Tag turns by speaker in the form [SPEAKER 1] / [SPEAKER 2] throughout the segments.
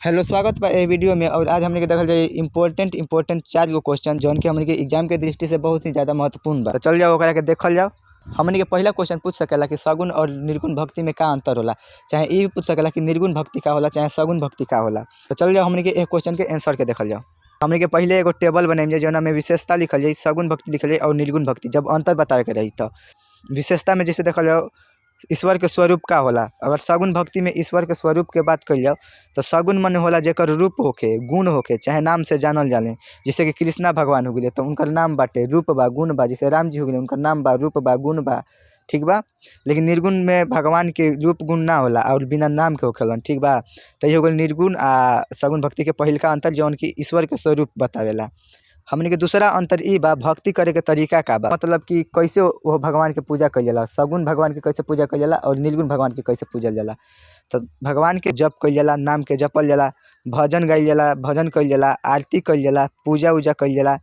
[SPEAKER 1] Hello, स्वागत बा ए video में। और आज हमनी के देखल जाई इम्पोर्टेंट इम्पोर्टेंट चार गो क्वेश्चन जौन की हमनी के एग्जाम के दृष्टि से बहुत ही ज्यादा महत्वपूर्ण बा। तो चल जाओ, ओकरा के देखल जाओ। हमनी के पहला क्वेश्चन पूछ सकेला कि सगुन और निर्गुण भक्ति में का अंतर होला, चाहे ई भी पूछ सकेला कि निर्गुण भक्ति का होला चाहे सगुन भक्ति का होला। तो चल जाओ, हमनी के एक क्वेश्चन के आंसर के देखल जाओ। हमनी के पहले एगो टेबल बनाइम जाए जौना में विशेषता लिखल जाई, सगुन भक्ति लिखल जाई और निर्गुण भक्ति। जब अंतर बतावे के रही तो विशेषता में जैसे देखल जाओ, ईश्वर के स्वरूप का होला। अगर सगुन भक्ति में ईश्वर के स्वरूप के बात कइल जाओ तो सगुन मने होला जेकर रूप होखे, गुण होखे, चाहे नाम से जानल जाले। जैसे कि कृष्णा भगवान हो गइले तो उनकर नाम बाटे, रूप बा, गुण बा। जैसे राम जी हो गइले, उनकर नाम बा, रूप बा, गुण बा, ठीक बा। लेकिन निर्गुण में भगवान के रूप गुण ना होला और बिना नाम के होखेलन, ठीक बा। तो ई हो गइल निर्गुण आ सगुन भक्ति के पहिलका अंतर, जौन कि ईश्वर के स्वरूप बतावेला। हमनी के दूसरा अंतर ई बा, भक्ति करे के तरीका का बा, मतलब कि कैसे वो भगवान के पूजा कइल जाला, सगुन भगवान के कैसे पूजा कइल जाला और निर्गुण भगवान के कैसे पूजल जाला। तो भगवान के जप कइल जाला, नाम के जपल जाला, भजन गाइल जाला, भजन कइल जाला, आरती कइल जाला, पूजा उजा कइल जाला,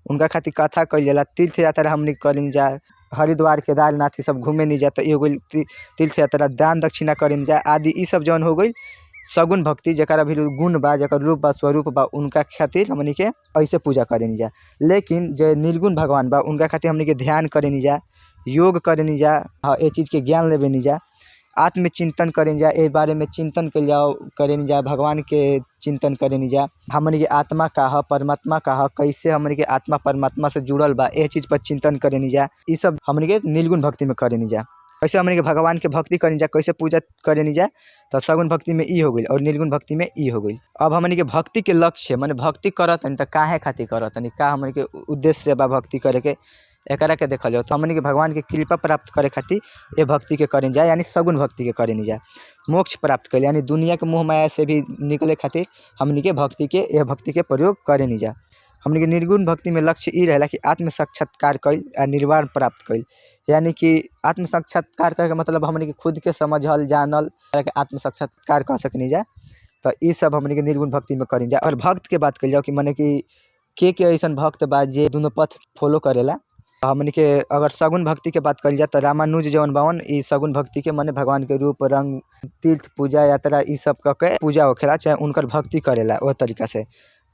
[SPEAKER 1] उनका खातिर कथा कइल जाला, तीर्थ यात्रा हमनी करिन जा, हरिद्वार, केदारनाथ ई सब घूमे नी जा। तो ई हो गइल तीर्थ यात्रा, दान दक्षिणा करिन जा आदि। ई सब जौन हो गइल सगुन भक्ति, जेकर अभी गुण बा, जेकर रूप बा, स्वरूप बा, उनका खातिर हमनी के ऐसे पूजा करेनी जा। लेकिन जो निर्गुण भगवान बा उनका खातिर हमनी के ध्यान करेनी जा, योग करेनी जा, हाँ, ए चीज़ के ज्ञान लेबेनी जा, आत्मचिंतन करेनी जा, ए बारे में चिंतन कइल जाओ करेनी जा, भगवान के चिंतन करेनी जा। हमनी के आत्मा का ह, परमात्मा का ह, कैसे हमनी के आत्मा परमात्मा से जुड़ल बा, ए चीज़ पर चिंतन करेनी जा। ई सब हमनी के निर्गुण भक्ति में करेनी जा। कैसे हमनी के भगवान के भक्ति करेनी जा, कैसे पूजा करेनी जा, तो सगुन भक्ति में ई हो गइल और निर्गुण भक्ति में ई हो गइल। अब हमनी के भक्ति के लक्ष्य माने भक्ति करतनी त काहे खातिर करतनी, का हमनी के उद्देश्य बा भक्ति करे के, एकरा के देखल जाओ। तो हमनी के भगवान के कृपा प्राप्त करे खातिर ए भक्ति के करेनी जा, यानी सगुन भक्ति के करेनी जा। मोक्ष प्राप्त करे यानी दुनिया के मोह माया से भी निकले खातिर हमनी के भक्ति के ए भक्ति के प्रयोग करेनी जा। हमनी के निर्गुण भक्ति में लक्ष्य ई रहेला कि आत्म साक्षात्कार कइल आ निर्वाण प्राप्त कइल, यानी कि आत्म साक्षात्कार करे के मतलब हमनी के खुद के समझल जानल के आत्म साक्षात्कार कह सकनी जा। तो ई सब हमनी के निर्गुण भक्ति में करेनी जा। और भक्त के बात कइल जाओ कि मने कि के अइसन भक्त बा जे दुनो पथ फॉलो करेला। हमनी के अगर सगुन भक्ति के बात कइल जाए तो रामानुज जौन बावन ई सगुन भक्ति के मने भगवान के रूप रंग तीर्थ पूजा यात्रा ई सब क के पूजा होखेला, चाहे उनकर भक्ति करेला ओह तरीका से।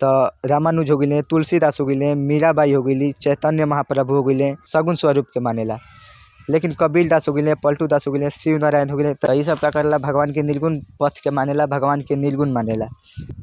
[SPEAKER 1] तो रामानुज हो गइले, तुलसीदास हो गइले, मीराबाई हो गइली, चैतन्य महाप्रभु हो गइले, सगुन स्वरूप के मानेला। लेकिन कबीर दास हो गइले, पलटू दास हो गइले, शिव नारायण हो गइले, तो ई सब का करेला भगवान के निर्गुण पथ के मानेला, भगवान के निर्गुण मानेला।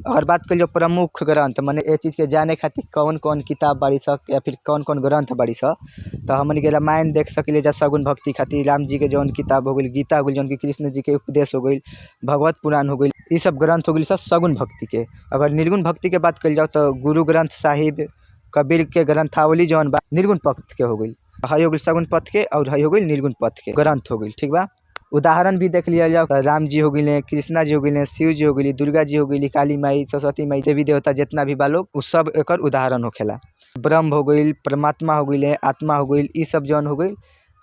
[SPEAKER 1] अगर बात कइल जाओ प्रमुख ग्रंथ माने ए चीज़ के जाने खातिर कौन कौन किताब बाड़ी स या फिर कौन कौन ग्रंथ बाड़ी स, तो हमनी के रामायण देख सकिले जा सगुन भक्ति खातिर, राम जी के जौन किताब हो गइल, गीता हो गइल जौन कि कृष्ण जी के उपदेश हो गइल, भगवत पुराण हो गइल, ई सब ग्रंथ हो गइल सब सगुन भक्ति के। अगर निर्गुण भक्ति के बात कइल जाओ तो गुरु ग्रंथ साहिब, कबीर के ग्रंथावली जौन बा निर्गुण पथ के हो गइल। हई हो गइल सगुन पथ के और हई हो गइल निर्गुण पथ के ग्रंथ हो गइल, ठीक बा। उदाहरण भी देख लिया जाओ, राम जी हो गइले, कृष्णा जी हो गइले, शिव जी हो गइली, दुर्गा जी हो गइली, काली माई, सरस्वती माई, देवी देवता जितना भी बा लोग उ सब एकर उदाहरण होखेला। ब्रह्म हो गइल, परमात्मा हो गइले, आत्मा हो गइल, ई सब जौन हो गइल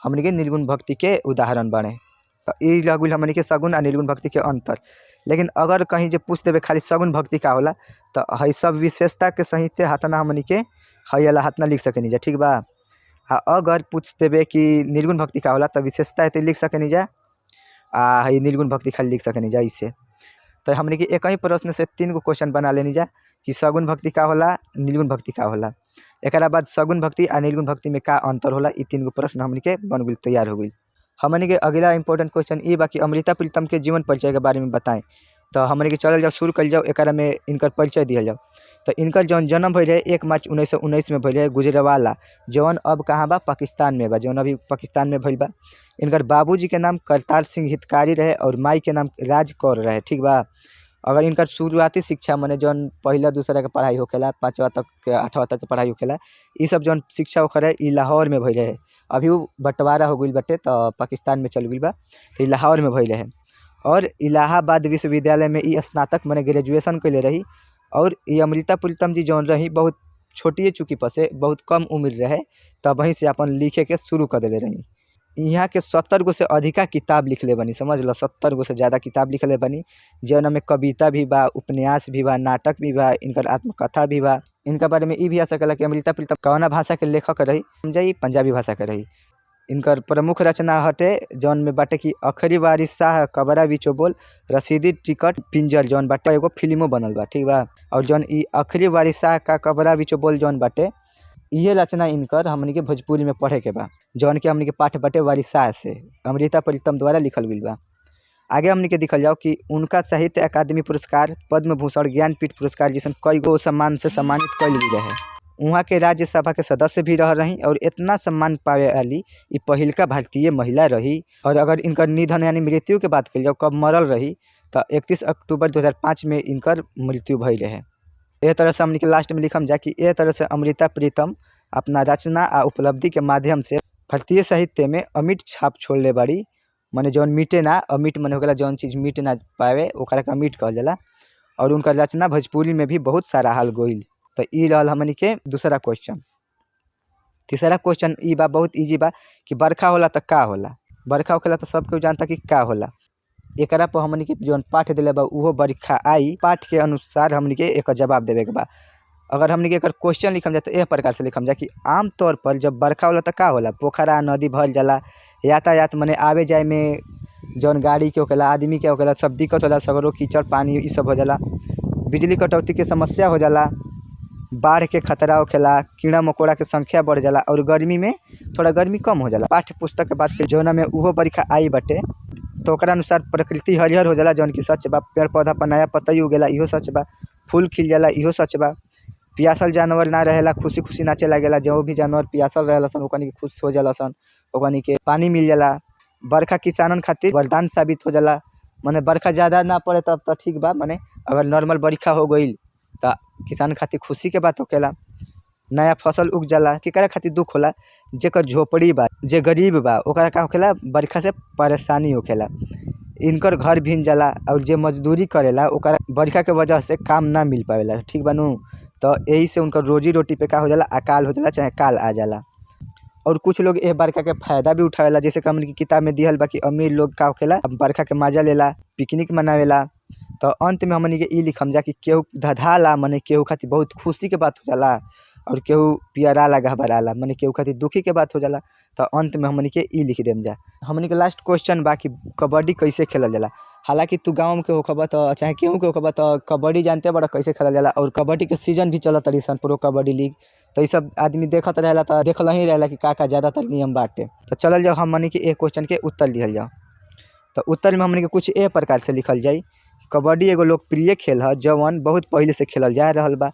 [SPEAKER 1] हमनी के निर्गुण भक्ति के उदाहरण बाड़े। तो ई रह गइल हमनी के सगुन आ निर्गुण भक्ति के अंतर। लेकिन अगर कहीं जे पूछ देबे खाली सगुन भक्ति का होला तो हई सब विशेषता के सहित हाथना हमनी के हई वाला हाथना लिख सकेनी जा, ठीक बा। आ अगर पूछ देबे कि निर्गुण भक्ति का होला तो विशेषता एते लिख सकेनी जा आ हई निर्गुण भक्ति खाली लिख सकेनी जा। इसे तो हमनी के एक ही प्रश्न से तीन गो क्वेश्चन बना लेनी जा कि सगुन भक्ति का होला, निर्गुण भक्ति का होला, एकरा बाद सगुन भक्ति आ निर्गुण भक्ति में का अंतर होला, ई तीन गो प्रश्न हमनी के बन गइल, तैयार हो गइल। हमनी के अगला इम्पोर्टेंट क्वेश्चन ई बा कि अमृता प्रीतम के जीवन परिचय के बारे में बताएं। तो हमनी के चलल जाओ, शुरू कइल जाओ, एकरा में इनकर परिचय दिहल जाओ। तो इनकर जौन जन्म भइल रहे 1 मार्च 1919 में भइल रहे गुजरावाला, जौन अब कहाँ बा, पाकिस्तान में बा, जौन अभी पाकिस्तान में भइल बा। इनकर बाबूजी के नाम करतार सिंह हितकारी रहे और माई के नाम राज कौर रहे, ठीक बा। अगर इनकर शुरुआती शिक्षा माने जौन पहला दूसरा के पढ़ाई होखेला, 5वां तक के 8वां तक के पढ़ाई होखेला, ई सब जौन शिक्षा होखे रहे ई लाहौर में भइल रहे। अभी उ बंटवारा हो गइल बाटे तो पाकिस्तान में चल गइल बा, तो ई लाहौर में भइल रहे। और इलाहाबाद विश्वविद्यालय में ई स्नातक माने ग्रेजुएशन कइले रही। और ई अमृता प्रीतम जी जौन रही बहुत छोटिए चुकी पसे बहुत कम उम्र रहे तब वहीं से अपन लिखे के शुरू कर देले रही। यहाँ के 70 गो से अधिका किताब लिखले बनी, समझ लो 70 गो से ज़्यादा किताब लिखले बनी, जौन में कविता भी बा, उपन्यास भी बा, नाटक भी बा, इनकर आत्मकथा भी बा। इनका बारे में ई भी आ सकेला कि अमृता प्रीतम कौना भाषा के लेखक रही, समझाई पंजाबी भाषा के रही। इनकर प्रमुख रचना हटे जौन में बाटे कि अखरी वारिस शाह, कबरा बिचो बोल, रसीदी टिकट पिंजर जौन बाटे एगो फिल्मो बनल बा, ठीक बा। और जौन ई अखरी वारिस शाह का कबरा बिचो बोल जौन बाटे इहे रचना इनकर हमनी के भोजपुरी में पढ़े के बा, जौन के हमनी के पाठ बाटे वारिस शाह से अमृता प्रीतम द्वारा लिखल गइल बा। आगे हमनी के देखल जाओ कि उनका साहित्य अकादमी पुरस्कार, पद्म भूषण, ज्ञानपीठ पुरस्कार जैसन कई गो सम्मान से सम्मानित कइल गेल रहे। उहाँ के राज्यसभा के सदस्य भी रह रही और इतना सम्मान पावे वाली ई पहिलका भारतीय महिला रही। और अगर इनकर निधन यानी मृत्यु के बात कइल जाओ कब मरल रही तो 31 अक्टूबर 2005 में इनकर मृत्यु भइल रहे। एह तरह से हमनी के लास्ट में लिखम जा कि एह तरह से अमृता प्रीतम अपना रचना आ उपलब्धि के माध्यम से भारतीय साहित्य में अमिट छाप छोड़ले बाड़ी। मने जौन मिटे ना, अमिट मने होखेला जौन चीज़ मिट ना पावे ओकरा के अमिट कहल जाला। और उनकर रचना भोजपुरी में भी बहुत सराहल गइल। तो ई रहल हमनी के दूसरा क्वेश्चन। तीसरा क्वेश्चन ई बा, बहुत ईजी बा कि बरखा होला त का होला। बरखा होखेला त सब केहू जानता कि का होला। एकरा पर हमनी के जौन पाठ देले बा उहो बरखा आई, पाठ के अनुसार हमनी के एकर जवाब देवे के बा। अगर हमनी के एकर क्वेश्चन लिखम जाए तो एह प्रकार से लिखम जाए कि आमतौर पर जब बरखा होला त का होला, पोखरा नदी भर जाला, यातायात मने आवे जाए में जौन गाड़ी के होखेला आदमी के होखेला सब दिक्कत होला, सगरो कीचड़ पानी ई सब हो जाला, बिजली कटौती के समस्या हो जाला, बाढ़ के खतरा होखेला, कीड़ा मकोड़ा के संख्या बढ़ जाला और गर्मी में थोड़ा गर्मी कम हो जाला। पाठ्य पुस्तक के बात के जौना में उहो बरखा आई बाटे तो ओकरा अनुसार प्रकृति हरिहर हो जाला जौन की सच बा, पेड़ पौधा पर नया पतई उगेला इहो सच बा, फूल खिल जाला इहो सच बा, पियासल जानवर ना रहेला खुशी खुशी नाचे लागेला, जो भी जानवर पियासल रहेला सन ओकनी के खुश हो जाला सन, ओकनी के पानी मिल जाला। बरखा किसानन खातिर वरदान साबित हो जाला, मने बरखा ज़्यादा ना पड़े तब तो ठीक बा, मने अगर नॉर्मल बरखा हो गईल त किसान खातिर खुशी के बात होखेला। नया फसल उग जाला। केकरा खातिर दुख होला, जेकर झोपड़ी बा, जे गरीब बा ओकरा का होखेला बरखा से परेशानी होखेला, इनकर घर भीग जाला और जे मजदूरी करेला ओकरा बरखा के वजह से काम ना मिल पावेला, ठीक बा नू। तो यही से उनकर रोजी रोटी पे का हो जाला, अकाल हो जाला चाहे काल आ जाला। और कुछ लोग एह बरखा के फ़ायदा भी उठावेला, जैसे कि हमन की किताब में दिहल बा कि अमीर लोग का होखेला बरखा के मजा लेला, पिकनिक मनावेला। तो अंत में हमनी के ई लिखम जा कि केहू धधाला मने केहू खातिर बहुत खुशी के बात हो जाला और केहू पियराला घबराला मने केहू खातिर दुखी के बात हो जाला। तो अंत में हमनी के ई लिख देम जा। हमनी के लास्ट क्वेश्चन बा कि कबड्डी कैसे खेलल जाला। हालांकि तू गाँव के होखबा त चाहे केहू के होखबा त कबड्डी जानते बड़ा कैसे खेलल जाला और कबड्डी के सीजन भी चलत तरी सन प्रो कबड्डी लीग, तो ई सब आदमी देखत रहेला त देखल ही रहेला कि का का ज़्यादातर नियम बाटे। तो चलल जाओ हमनी के एक क्वेश्चन के उत्तर दिहल जाओ। तो उत्तर में हमनी के कुछ ए प्रकार से लिखल जाई। कबड्डी एगो लोकप्रिय खेल है जवन बहुत पहले से खेलल जा रहल बा,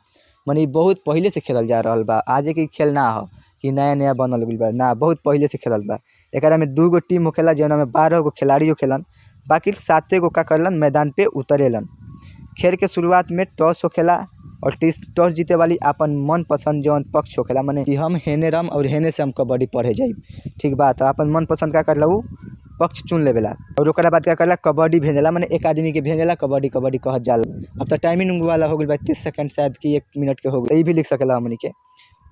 [SPEAKER 1] मने बहुत पहले से खेलल जा रहल बा, आजे के खेल ना हो कि नया नया बनल गइल बा, ना बहुत पहले से खेलल बा। एकरा में 2 गो टीम होखेला जौना में 12 गो खिलाड़ी होखेलन, बाकी 7 गो का करलन मैदान पे उतरेलन। खेल के शुरुआत में टॉस होखेला और टॉस जीते वाली अपन मन पसंद जौन पक्ष होखेला, मने कि हम हेने रहम और हेने से हम कबड्डी पढ़े जाइब, ठीक बा। तो अपन मन पसंद का करला उ पक्ष चुन लेवेला और ओकरा बाद क्या करला कबड्डी भेजेला, मने एक आदमी के भेजेला कबड्डी कबड्डी कहत जाला। अब तो टाइमिंग वाला हो गइल बा 30 सेकंड शायद कि 1 मिनट के हो गइल, ई भी लिख सकेला हमनी के।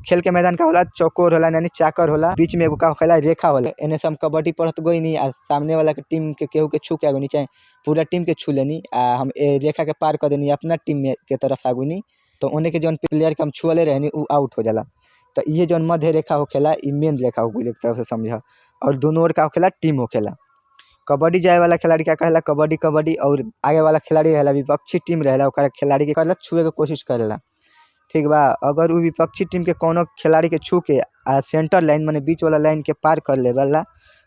[SPEAKER 1] खेल के मैदान का होला चौकोर होला यानी चाकर होला, बीच में एगो का होखेला रेखा होला, एने से हम कबड्डी पढ़त गइनी आ सामने वाला के टीम के केहू के छू के आगुनी चाहे पूरा टीम के छू लेनी आ हम ए रेखा के पार कर देनी अपना टीम में के तरफ आगुनी, तो ओने के जौन प्लेयर के हम छुअले रहनी उ आउट हो जाला। तो ये जौन मध्य रेखा होखेला ई मेन रेखा हो गइल एक तरह से समझ, और दोनों ओर का होखेला टीम होखेला। कबड्डी जाए वाला खिलाड़ी क्या कहेला कबड्डी कबड्डी, और आगे वाला खिलाड़ी रहेला विपक्षी टीम रहेला ओकरा खिलाड़ी के कहेला छुए के कोशिश करेला, ठीक बा। अगर उ विपक्षी टीम के कोनो खिलाड़ी के छू के आ सेंटर लाइन माने बीच वाला लाइन के पार कर लेवेला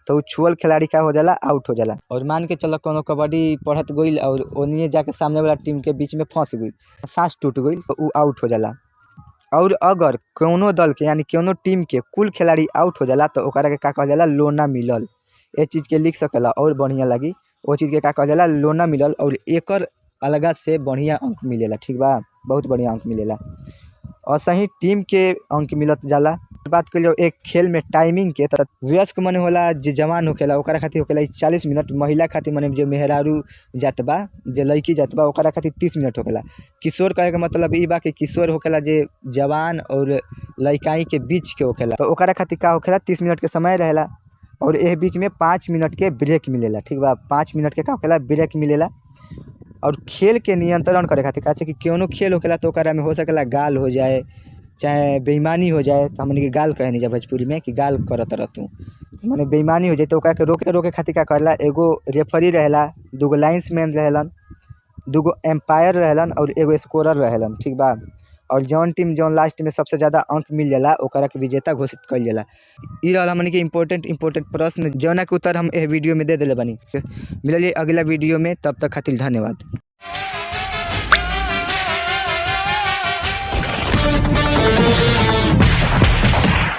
[SPEAKER 1] तो उ छुअल खिलाड़ी का हो जाला आउट हो जाला। और मान के चल कोनो कबड्डी पढ़त गइल और ओनिए जाके सामने वाला टीम के बीच में फंस गइल, सांस टूट गइल तो उ आउट हो जाला। और अगर कोनो दल के यानी कोनो टीम के कुल खिलाड़ी आउट हो जाला तो ओकरा के का कहल जाला लोना मिलल। ए चीज़ के लिख सकेला और बढ़िया लगी, वो चीज़ के का कहल जाला लोना मिलल, और एकर अलगा से बढ़िया अंक मिलेला, ठीक बा, बहुत बढ़िया अंक मिलेला। और सही टीम के अंक मिलत जाला। बात कर लो एक खेल में टाइमिंग के, त वयस्क मने होला जे जवान होखेला ओकरा खातिर होखेला 40 मिनट, महिला खातिर मने जे मेहरारू जात बा जे लड़की जात बा ओकरा खातिर 30 मिनट होखेला। किशोर कहे के मतलब ई बा कि किशोर होखेला जे जवान और लड़काई के बीच के होखेला, तो ओकरा खातिर का होखेला 30 मिनट के समय रहेला और एह बीच में 5 मिनट के ब्रेक मिलेला, ठीक बा, 5 मिनट के का होखेला ब्रेक मिलेला। और खेल के नियंत्रण करे खातिर का कि कोनो खेल होखेला तो ओकरा में हो सकेला गाल हो जाए चाहे बेईमानी हो जाए, तो हमनी के गाल कहनी जा भोजपुरी में कि गाल करत रह तू, माने बेईमानी हो जाए तो ओकरा के रोके रोके खातिर का करेला, एगो रेफरी रहेला, दूगो लाइंसमैन रहेलन, दूगो एम्पायर रहेलन और एगो स्कोरर रहेलन, ठीक बा। और जौन टीम जौन लास्ट में सबसे ज़्यादा अंक मिल जाला ओकरा के विजेता घोषित कइल जाला। ई रहल हमनी के इम्पोर्टेंट इम्पोर्टेंट प्रश्न जौना के उत्तर हम एह वीडियो में दे देले बानी। मिलल अगला वीडियो में, तब तक खातिर धन्यवाद।